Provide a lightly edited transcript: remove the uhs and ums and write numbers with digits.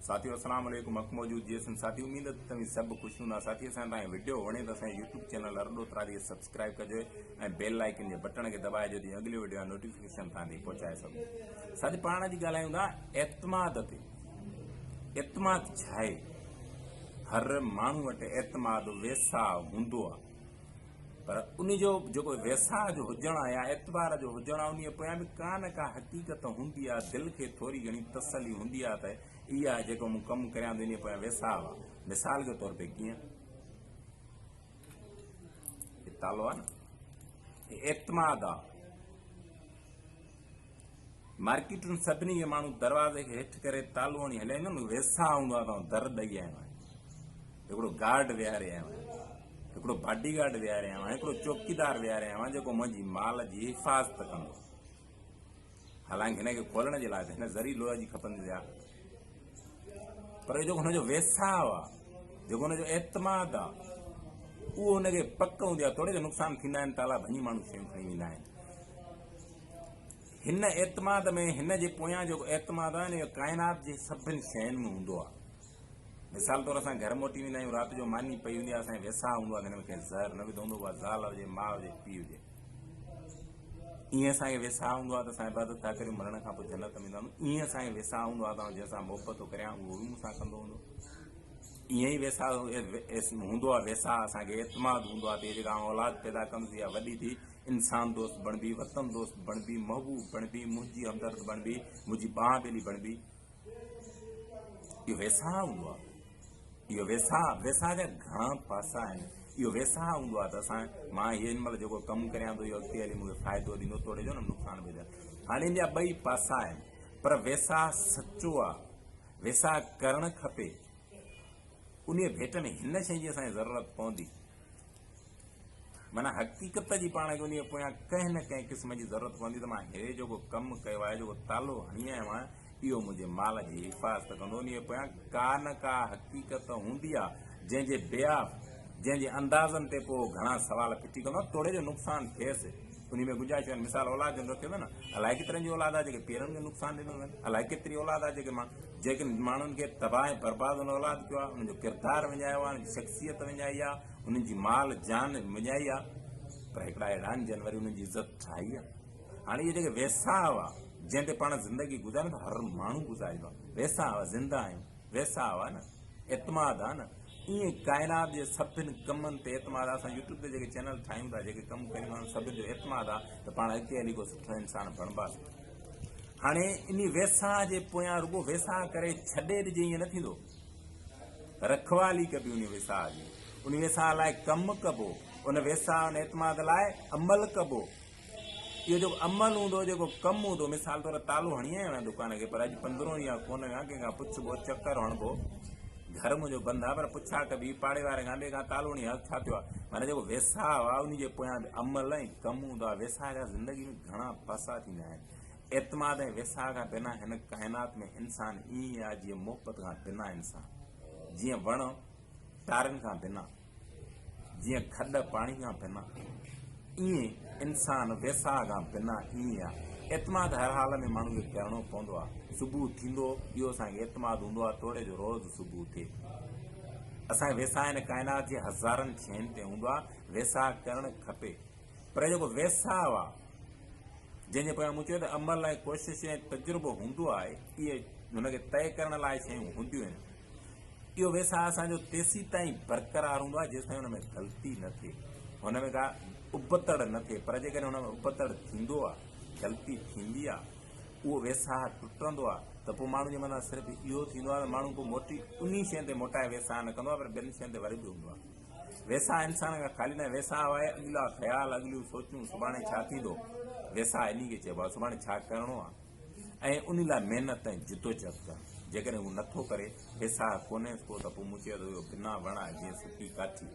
ساٿيو اسلام عليڪم حق موجود جي سن ساٿي اميد ته توهين سڀ خوش هوندا ساٿي اسان تان وڊيو وڻي ته اسان يوٽيوب چينل ارڏو تراري کي سبسڪرائب ڪجو ۽ بيل آئيڪن جي بٽڻ کي دٻائجو جيئن اڳلي وڊيو جا نوٽيفڪيشن توهان تائين پهچائي سگهون ساٿي پاڻ اڄ ڳالهايون ٿا اعتماد تي اعتماد ڇا آهي هر ماڻهو وٽ اعتماد ويساهه هوندو آهي پر ان جو جيڪو ويساهه جو هجڻ آهي يا اعتبار جو هجڻ آهي انهيء پويان به ڪا نه ڪا حقيقت هوندي آهي، دل کي ٿوري گهڻي تسلي هوندي آهي ته اها جيڪو مون ڪم ڪريان ٿو انهيء پويان ويساهه آهي. مثال جي طور تي ڪيئن هي تالو آهي نه هي اعتماد آهي. مارڪيٽن سڀني کي ماڻهو دروازي کي هيٺ ڪري تالو هڻي هليا ويندا آهن ويساهه هوندو آهي ته آئون در ڏئي آيو آهيان هڪڙو گارڊ ويهاري آيو آهيان هڪڙو باڊي گارڊ ويهاري آيو آهيان هڪڙو چوڪيدار ويهاري آيو آهيان جيڪو منهنجي مال جي حفاظت ڪندو حالانڪه هن کي کولڻ جي لاء هن ذري لوهه جي کپندي آهي پر جيڪو هن جو ويساهه آهي جيڪو هن جو اعتماد آهي اهو هن کي پڪ هوندي آهي توڙي جو نقصان ٿيندا آهن تالا ڀڃي ماڻهو شيون کڻي ويندا آهن هن اعتماد ۾ هن جي پويان جيڪو اعتماد آهي نه اهو ڪائنات جي سڀن شين ۾ هوندو آهي. مثال طور اسان گهر موٽي ويندا آهيون رات جو ماني پئي هوندي آهي اسان کي ويساهه هوندو آهي ته هن ۾ ڪنهن زهر نه وڌو هوندو اها زال هجي ماء هجي پيء هجي. ائين اسان کي ويساهه هوندو آهي ته اسان عبادت ٿا ڪريون مرڻ کان پوء جنت ۾ وينداسون. ائين اسان کي ويساهه هوندو آهي ته آئون جنهن سان محبت ٿو ڪريان اهو به مون سان ڪندو هوندو. ائين ئي ويساهه هوندو آهي ويساهه اسان کي اعتماد هوندو آهي ته هي جيڪا آئون اولاد پيدا ڪندس اها وڏي ٿي انسان دوست بڻبي، وطن دوست بڻبي، محبوب بڻبي، منهنجي همدرد بڻبي، منهنجي ٻانهن ٻيلي بڻبي. اهو ويساهه هوندو آهي. اهو ويساهه، ويساهه جا گهڻا پاسا آهن. اهو ويساهه هوندو آهي ته اسان مان هن مهل جيڪو ڪم ڪريان ٿو اهو اڳتي هلي مون کي فائدو ڏيندو توڙي جو نه نقصان به ڏيندو. هاڻي ان جا ٻئي پاسا آهن پر ويساهه سچو آهي. ويساهه ڪرڻ کپي. انهيء ڀيٽ ۾ هن شيء جي اسان کي ضرورت پوندي. معنيٰ حقيقت جي پاڻ کي انهيء پويان ڪنهن نه ڪنهن قسم جي ضرورت پوندي ته مان هي جيڪو ڪم ڪيو آهي، جيڪو تالو هڻي آيو آهيان، اهو منهنجي مال جي حفاظت ڪندو. انهيء پويان ڪا نه ڪا حقيقت هوندي آهي، جنهن جي بياف، جنهن جي اندازن تي پوء گهڻا سوال ڦٽي ڪندو آهي، توڙي جو نقصان ٿئيس. انهي ۾ گنجائش آهن. مثال اولاد جو رکيو اٿن نه، الائي ڪيترن جي اولاد آهي جيڪي پيرن کي نقصان ڏنو اٿن، الائي ڪيتري اولاد آهي جيڪي مان جيڪي ماڻهن کي تباهه ۽ برباد ان اولاد ڪيو آهي، انهن جو ڪردار وڃايو آهي، انهن جي شخصيت وڃائي آهي، انهن جي مال جان وڃائي آهي، پر هڪڙا اهڙا آهن جن وري انهن جي عزت ٺاهي آهي. هاڻي اهي جيڪي ويساهه هئا، جنهن تي پاڻ زندگي گذاريون ٿا، هر ماڻهو گذاريندو آهي. ويساهه هئا، زنده آهيون، ويساهه هئا نه، اعتماد آهي نه. ائين ڪائنات جي سڀن ڪمن تي اعتماد آهي. اسان يوٽيوب تي جيڪي چينل ٺاهيون ٿا، جيڪي ڪم ڪريون ٿا، انهن سڀن جو اعتماد آهي ته پاڻ اڳتي هلي ڪو سٺو انسان بڻباسين. هاڻي انهي ويساهه جي پويان رڳو ويساهه ڪري ڇڏي ڏجي ائين نه ٿيندو. رکوالي ڪبي انهي ويساهه جي. انهي ويساهه لاء ڪم ڪبو. ان ويساهه ان اعتماد لاء عمل ڪبو. اهو جيڪو عمل هوندو، جيڪو ڪم هوندو، مثال طور تالو هڻي آيو آهيان دڪان کي پر اڄ پندرهون ڏينهن آهي ڪونه ويو آهيان، ڪنهن کان پڇبو، چڪر هڻبو، گهر منهنجو بند آهي پر پڇا ڪبي، پاڙي واري کان ٻئي کان تالو هڻي آيس ڇا ٿيو آهي؟ معنيٰ جيڪو ويساهه آهي انهي جي پويان به عمل ۽ ڪم هوندو آهي. ويساهه جا زندگي ۾ گهڻا پاسا ٿيندا آهن. اعتماد ۽ ويساهه کان بنا هن ڪائنات ۾ انسان ائين ئي آهي جيئن محبت کان بنا انسان، جيئن وڻ ٽارين کان بنا، جيئن کڏ پاڻي کان بنا، ائين انسان ويساهه کان بنا ائين ئي آهي. اعتماد هر حال ۾ ماڻهو کي ڪرڻو پوندو آهي. صبح ٿيندو اهو اسان کي اعتماد هوندو آهي توڙي جو روز صبح ٿئي. اسان کي ويساهه هن ڪائنات جي هزارن شين تي هوندو آهي. ويساهه ڪرڻ کپي. پر جيڪو ويساهه آهي جنهن جي پويان مون چيو ته عمل ۽ ڪوشش ۽ تجربو هوندو آهي، اهي هن کي طئي ڪرڻ لاء شيون هونديون آهن. اهو ويساهه اسان جو تيسيتائين برقرار هوندو آهي جيستائين ان ۾ غلطي نه ٿئي، هن ۾ ڪا ابتڙ نه ٿئي، پر جيڪڏهن هن ۾ ابتڙ ٿيندو آهي، غلطي ٿيندي آهي، اهو ويساهه ٽٽندو آهي ته پوء ماڻهو جي مٿان صرف اهو ٿيندو آهي ته ماڻهو پوء موٽي انهي شيء تي موٽائي ويساهه نه ڪندو آهي پر ٻين شين تي وري به هوندو آهي. ويساهه انسان کان خالي ناهي، ويساهه آهي اڳلا خيال، اڳليون سوچون، سڀاڻي ڇا ٿيندو، ويساهه انهي کي چئبو آهي، سڀاڻي ڇا ڪرڻو آهي. ۽ ان لاء محنت ۽ جدوجهد ڪرڻ. جيڪڏهن هو نٿو ڪري، ويساهه ڪونهيس ڪو ته پوء مون چيو ته اهو بنا وڻ آهي جيئن سڪي ڪاٺي.